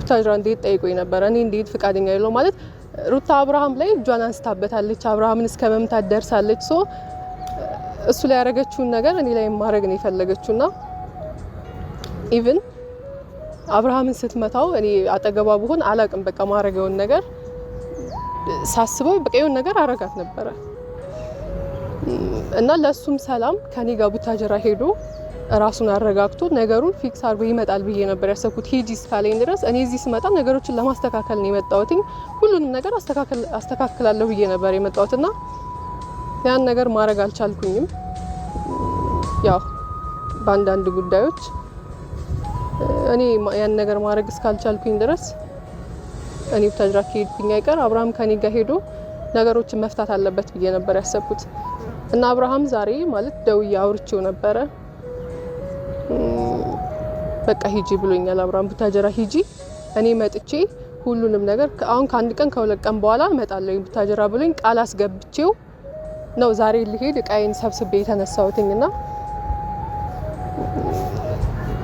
ቡታጅራ እንዴት ጠይቆኝ ነበረ። እኔ እንዴት ፍቃደኛ የለው ማለት ሩታ አብርሃም ላይ እጇን አንስታበታለች። አብርሃምን እስከ መምታት ደርሳለች። So እሱ ላይ ያደረገችውን ነገር እኔ ላይ ማድረግ ነው የፈለገችውና even አብርሃምን ስትመታው እኔ አጠገቧ ብሆን አላቅም። በቃ ማድረገውን ነገር ሳስበው በቃ የሆነ ነገር አረጋት ነበረ እና ለእሱም ሰላም ከኔ ጋር ቡታጀራ ሄዶ ራሱን አረጋግቶ ነገሩን fix አድርጎ ይመጣል ብዬ ነበር ያሰብኩት። ሂጂ እስካለኝ ድረስ እኔ እዚህ ስመጣ ነገሮችን ለማስተካከል ነው የመጣሁት። ሁሉንም ነገር አስተካክላለሁ ብዬ ነበር የመጣሁትና ያን ነገር ማድረግ አልቻልኩኝም። ያው በአንዳንድ ጉዳዮች እኔ ያን ነገር ማድረግ እስካልቻልኩኝ ድረስ እኔ ቡታጅራ ከሄድኩኝ አይቀር አብርሃም ከኔ ጋር ሄዶ ነገሮችን መፍታት አለበት ብዬ ነበር ያሰብኩት እና አብርሃም ዛሬ ማለት ደውዬ አውርቼው ነበረ። በቃ ሂጂ ብሎኛል አብርሃም፣ ቡታጀራ ሂጂ፣ እኔ መጥቼ ሁሉንም ነገር አሁን ከአንድ ቀን ከሁለት ቀን በኋላ እመጣለሁ ቡታጀራ ብሎኝ ቃል አስገብቼው ነው ዛሬ ልሄድ እቃዬን ሰብስቤ የተነሳሁትኝ እና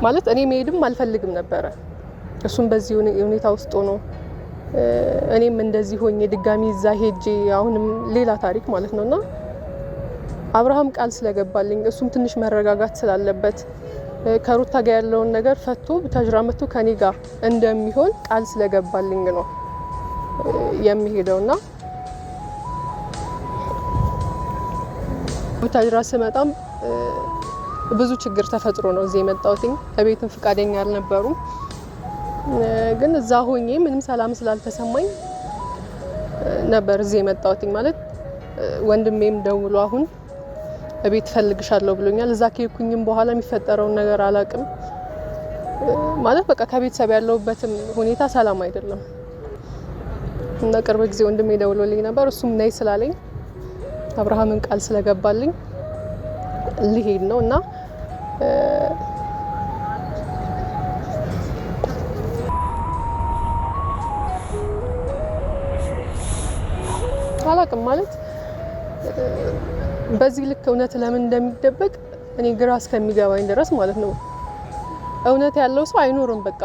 ማለት እኔ መሄድም አልፈልግም ነበረ። እሱም በዚህ ሁኔታ ውስጥ ሆኖ እኔም እንደዚህ ሆኜ ድጋሚ እዛ ሄጄ አሁንም ሌላ ታሪክ ማለት ነውና አብርሃም ቃል ስለገባልኝ እሱም ትንሽ መረጋጋት ስላለበት ከሩታ ጋር ያለውን ነገር ፈቶ ቡታጅራ መጥቶ ከኔ ጋር እንደሚሆን ቃል ስለገባልኝ ነው የሚሄደውና ቡታጅራ ስመጣም ብዙ ችግር ተፈጥሮ ነው እዚህ የመጣሁት። እቤትም ፍቃደኛ አልነበሩም። ግን እዛ ሆኜ ምንም ሰላም ስላልተሰማኝ ነበር እዚህ የመጣሁት። ማለት ወንድሜም ደውሎ አሁን እቤት እፈልግሻለሁ ብሎኛል። እዛ ከሄድኩኝም በኋላ የሚፈጠረውን ነገር አላቅም። ማለት በቃ ከቤተሰብ ያለሁበትም ሁኔታ ሰላም አይደለም እና ቅርብ ጊዜ ወንድሜ ደውሎልኝ ነበር። እሱም ነይ ስላለኝ አብርሃምን ቃል ስለገባልኝ ልሄድ ነው እና አላቅም ማለት በዚህ ልክ እውነት ለምን እንደሚደበቅ እኔ ግራ እስከሚገባኝ ድረስ ማለት ነው። እውነት ያለው ሰው አይኖርም። በቃ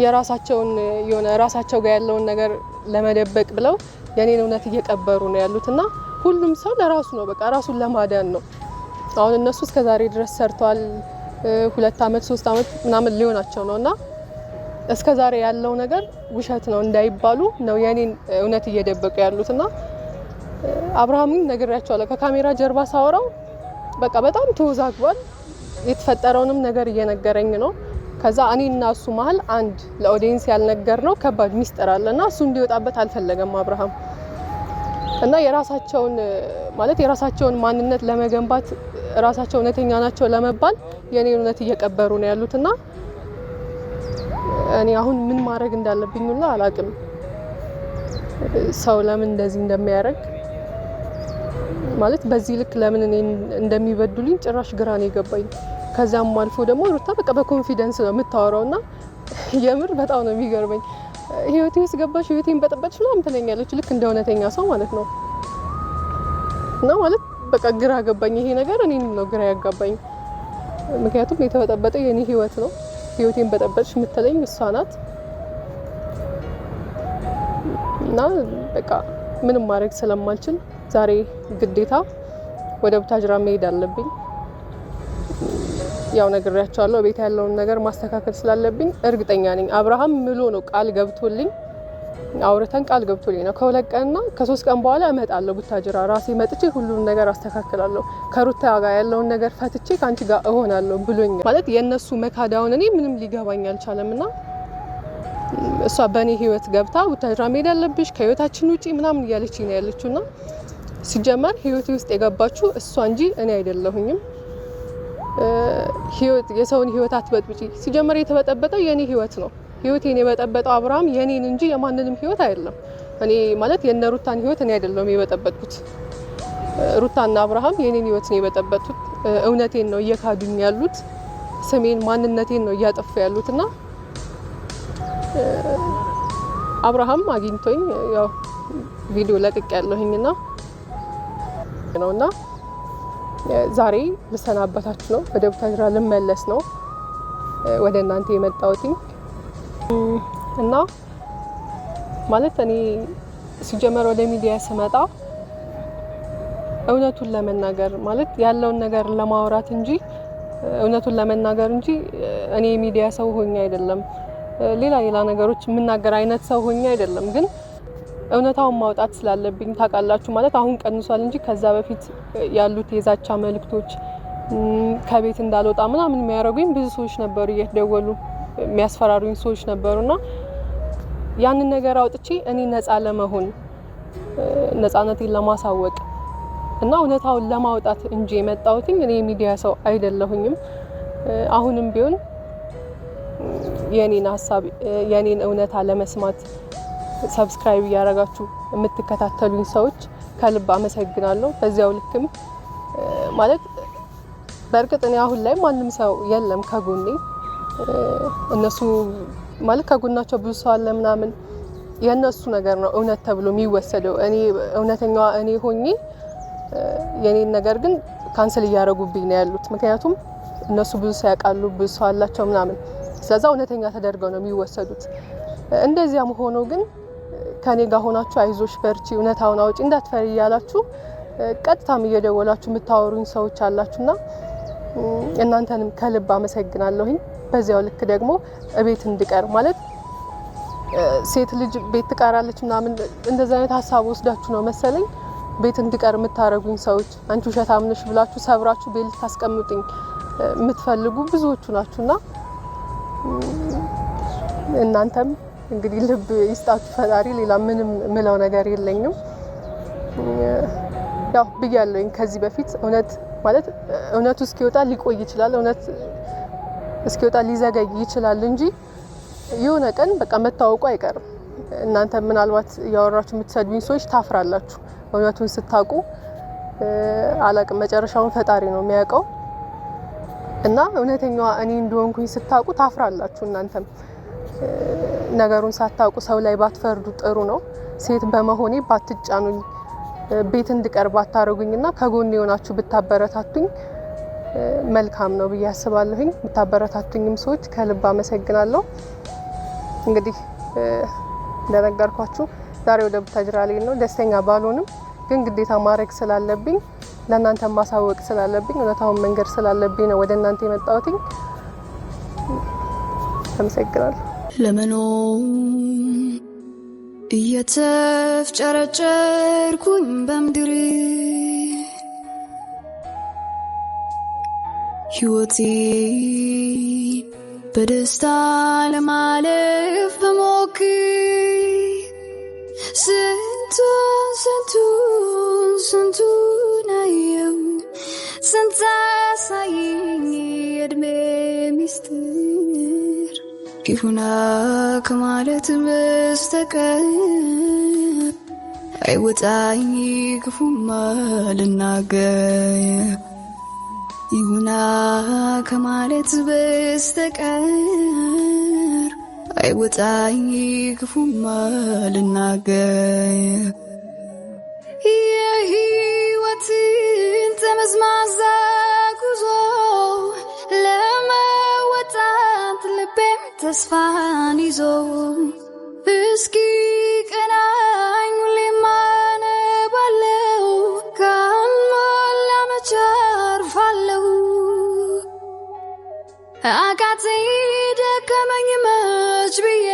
የራሳቸውን የሆነ ራሳቸው ጋር ያለውን ነገር ለመደበቅ ብለው የኔን እውነት እየቀበሩ ነው ያሉት እና ሁሉም ሰው ለራሱ ነው፣ በቃ ራሱን ለማዳን ነው። አሁን እነሱ እስከ ዛሬ ድረስ ሰርተዋል። 2 አመት 3 አመት ምናምን ሊሆናቸው ነው እና እስከ ዛሬ ያለው ነገር ውሸት ነው እንዳይባሉ ነው የኔን እውነት እየደበቁ ያሉት እና አብርሃምን ነግሬያቸዋለሁ። ከካሜራ ጀርባ ሳወራው በቃ በጣም ተወዛግቧል። የተፈጠረውንም ነገር እየነገረኝ ነው። ከዛ እኔ እና እሱ መሀል አንድ ለ audience ያልነገርነው ከባድ ሚስጥር አለ እና እሱ እንዲወጣበት አልፈለገም አብርሃም እና የራሳቸውን ማለት የራሳቸውን ማንነት ለመገንባት ራሳቸው እውነተኛ ናቸው ለመባል የኔን እውነት እየቀበሩ ነው ያሉት እና እኔ አሁን ምን ማድረግ እንዳለብኝ ሁላ አላቅም። ሰው ለምን እንደዚህ እንደሚያደርግ ማለት በዚህ ልክ ለምን እኔ እንደሚበድሉኝ ጭራሽ ግራ ነው የገባኝ። ከዛም አልፎ ደግሞ ሩታ በቃ በ confidence ነው የምታወራው እና የምር በጣም ነው የሚገርመኝ። ህይወቴ ውስጥ ገባሽ፣ ህይወቴን በጠበጥሽ ምናምን ትለኛለች፣ ልክ እንደ እውነተኛ ሰው ማለት ነው። እና ማለት በቃ ግራ ገባኝ ይሄ ነገር፣ እኔንም ነው ግራ ያጋባኝ። ምክንያቱም የተበጠበጠ የኔ ህይወት ነው። ህይወቴን በጠበጥሽ የምትለኝ እሷ ናት። እና በቃ ምንም ማድረግ ስለማልችል ዛሬ ግዴታ ወደ ቡታጅራ መሄድ አለብኝ። ያው ነግሬያቸዋለሁ። ቤት ያለውን ነገር ማስተካከል ስላለብኝ እርግጠኛ ነኝ አብርሃም ምሎ ነው ቃል ገብቶልኝ አውርተን ቃል ገብቶልኝ ነው። ከ2 ቀንና ከ3 ቀን በኋላ እመጣለሁ ቡታጅራ ራሴ መጥቼ ሁሉንም ነገር አስተካክላለሁ፣ ከሩታ ጋር ያለውን ነገር ፈትቼ ከአንቺ ጋር እሆናለሁ ብሎኛል። ማለት የእነሱ መካዳውን እኔ ምንም ሊገባኝ አልቻለም። እና እሷ በእኔ ህይወት ገብታ ቡታጅራ መሄድ አለብሽ ከህይወታችን ውጪ ምናምን እያለች ነው ያለችው። እና ሲጀመር ህይወቴ ውስጥ የገባችው እሷ እንጂ እኔ አይደለሁኝም። ህይወት የሰውን ህይወት አትበጥብጪ። ሲጀመር የተበጠበጠው የኔ ህይወት ነው። ህይወቴን የበጠበጠው አብርሃም የኔን እንጂ የማንንም ህይወት አይደለም። እኔ ማለት የነ ሩታን ህይወት እኔ አይደለሁም የበጠበጥኩት። ሩታና አብርሃም የኔን ህይወት ነው የበጠበጡት። እውነቴን ነው እየካዱኝ ያሉት። ስሜን ማንነቴን ነው እያጠፉ ያሉት እና አብርሃም አግኝቶኝ ያው ቪዲዮ ለቅቅ ያለሁኝና ነውና ዛሬ ልሰናበታችሁ ነው። ወደ ቡታጅራ ልመለስ ነው ወደ እናንተ የመጣሁትኝ። እና ማለት እኔ ሲጀመር ወደ ሚዲያ ስመጣ እውነቱን ለመናገር ማለት ያለውን ነገር ለማውራት እንጂ እውነቱን ለመናገር እንጂ እኔ የሚዲያ ሰው ሆኜ አይደለም። ሌላ ሌላ ነገሮች የምናገር አይነት ሰው ሆኜ አይደለም። ግን እውነታውን ማውጣት ስላለብኝ ታውቃላችሁ፣ ማለት አሁን ቀንሷል እንጂ ከዛ በፊት ያሉት የዛቻ መልእክቶች ከቤት እንዳልወጣ ምናምን የሚያደርጉኝ ብዙ ሰዎች ነበሩ፣ እየደወሉ የሚያስፈራሩኝ ሰዎች ነበሩና ያንን ነገር አውጥቼ እኔ ነፃ ለመሆን ነፃነቴን ለማሳወቅ እና እውነታውን ለማውጣት እንጂ የመጣሁትኝ እኔ የሚዲያ ሰው አይደለሁኝም። አሁንም ቢሆን የኔን ሀሳብ የኔን እውነታ ለመስማት subscribe እያደረጋችሁ የምትከታተሉኝ ሰዎች ከልብ አመሰግናለሁ። በዚያው ልክም ማለት በእርግጥ እኔ አሁን ላይ ማንም ሰው የለም ከጎኔ። እነሱ ማለት ከጎናቸው ብዙ ሰው አለ ምናምን፣ የእነሱ ነገር ነው እውነት ተብሎ የሚወሰደው። እኔ እውነተኛዋ እኔ ሆኜ የኔን ነገር ግን cancel እያደረጉብኝ ነው ያሉት። ምክንያቱም እነሱ ብዙ ሰው ያውቃሉ፣ ብዙ ሰው አላቸው ምናምን፣ ስለዛ እውነተኛ ተደርገው ነው የሚወሰዱት። እንደዚያም ሆኖ ግን ከኔ ጋር ሆናችሁ አይዞሽ፣ በርቺ፣ እውነታውን አውጪ፣ እንዳትፈሪ እያላችሁ ቀጥታም እየደወላችሁ የምታወሩኝ ሰዎች አላችሁና እናንተንም ከልብ አመሰግናለሁኝ። በዚያው ልክ ደግሞ እቤት እንድቀር ማለት ሴት ልጅ ቤት ትቀራለች ምናምን እንደዚህ አይነት ሀሳብ ወስዳችሁ ነው መሰለኝ ቤት እንድቀር የምታደርጉኝ ሰዎች፣ አንቺ ውሸታም ነሽ ብላችሁ ሰብራችሁ ቤት ልታስቀምጡኝ የምትፈልጉ ብዙዎቹ ናችሁና እናንተም እንግዲህ ልብ ይስጣችሁ ፈጣሪ። ሌላ ምንም ምለው ነገር የለኝም። ያው ብያለሁኝ ከዚህ በፊት እውነት ማለት እውነቱ እስኪወጣ ሊቆይ ይችላል፣ እውነት እስኪወጣ ሊዘገይ ይችላል እንጂ የሆነ ቀን በቃ መታወቁ አይቀርም። እናንተ ምናልባት እያወራችሁ የምትሰድቡኝ ሰዎች ታፍራላችሁ እውነቱን ስታውቁ። አላቅም፣ መጨረሻውን ፈጣሪ ነው የሚያውቀው። እና እውነተኛዋ እኔ እንደሆንኩኝ ስታውቁ ታፍራላችሁ። እናንተም ነገሩን ሳታውቁ ሰው ላይ ባትፈርዱ ጥሩ ነው። ሴት በመሆኔ ባትጫኑኝ፣ ቤት እንድቀር ባታደርጉኝና ከጎን የሆናችሁ ብታበረታቱኝ መልካም ነው ብዬ አስባለሁኝ። ብታበረታቱኝም ሰዎች ከልብ አመሰግናለሁ። እንግዲህ እንደነገርኳችሁ ዛሬ ወደ ቡታጅራ ልሄድ ነው። ደስተኛ ባልሆንም ግን ግዴታ ማድረግ ስላለብኝ ለእናንተ ማሳወቅ ስላለብኝ እውነታውን መንገድ ስላለብኝ ነው ወደ እናንተ የመጣሁትኝ። አመሰግናለሁ። ለመኖር እየተፍጨረጨርኩኝ በምድር ሕይወቴ በደስታ ለማለፍ በሞክር ስንቱን ስንቱን ስንቱን አየው ስንት አሳየኝ የእድሜ ሚስጥር ይሁና ከማለት በስተቀር አይወጣኝ ክፉማ ልናገር ይሁና ከማለት በስተቀር አይወጣኝ ክፉማ ልናገር የሕይወትን ጠመዝማዛ ጉዞ ለመወጣት ልቤም ተስፋን ይዞ እስኪ ቀናኝ ሁሌም አነባለው ካልሞላ መች አርፋለሁ። አቃተኝ ደከመኝ መች ብዬ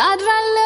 አድራለሁ።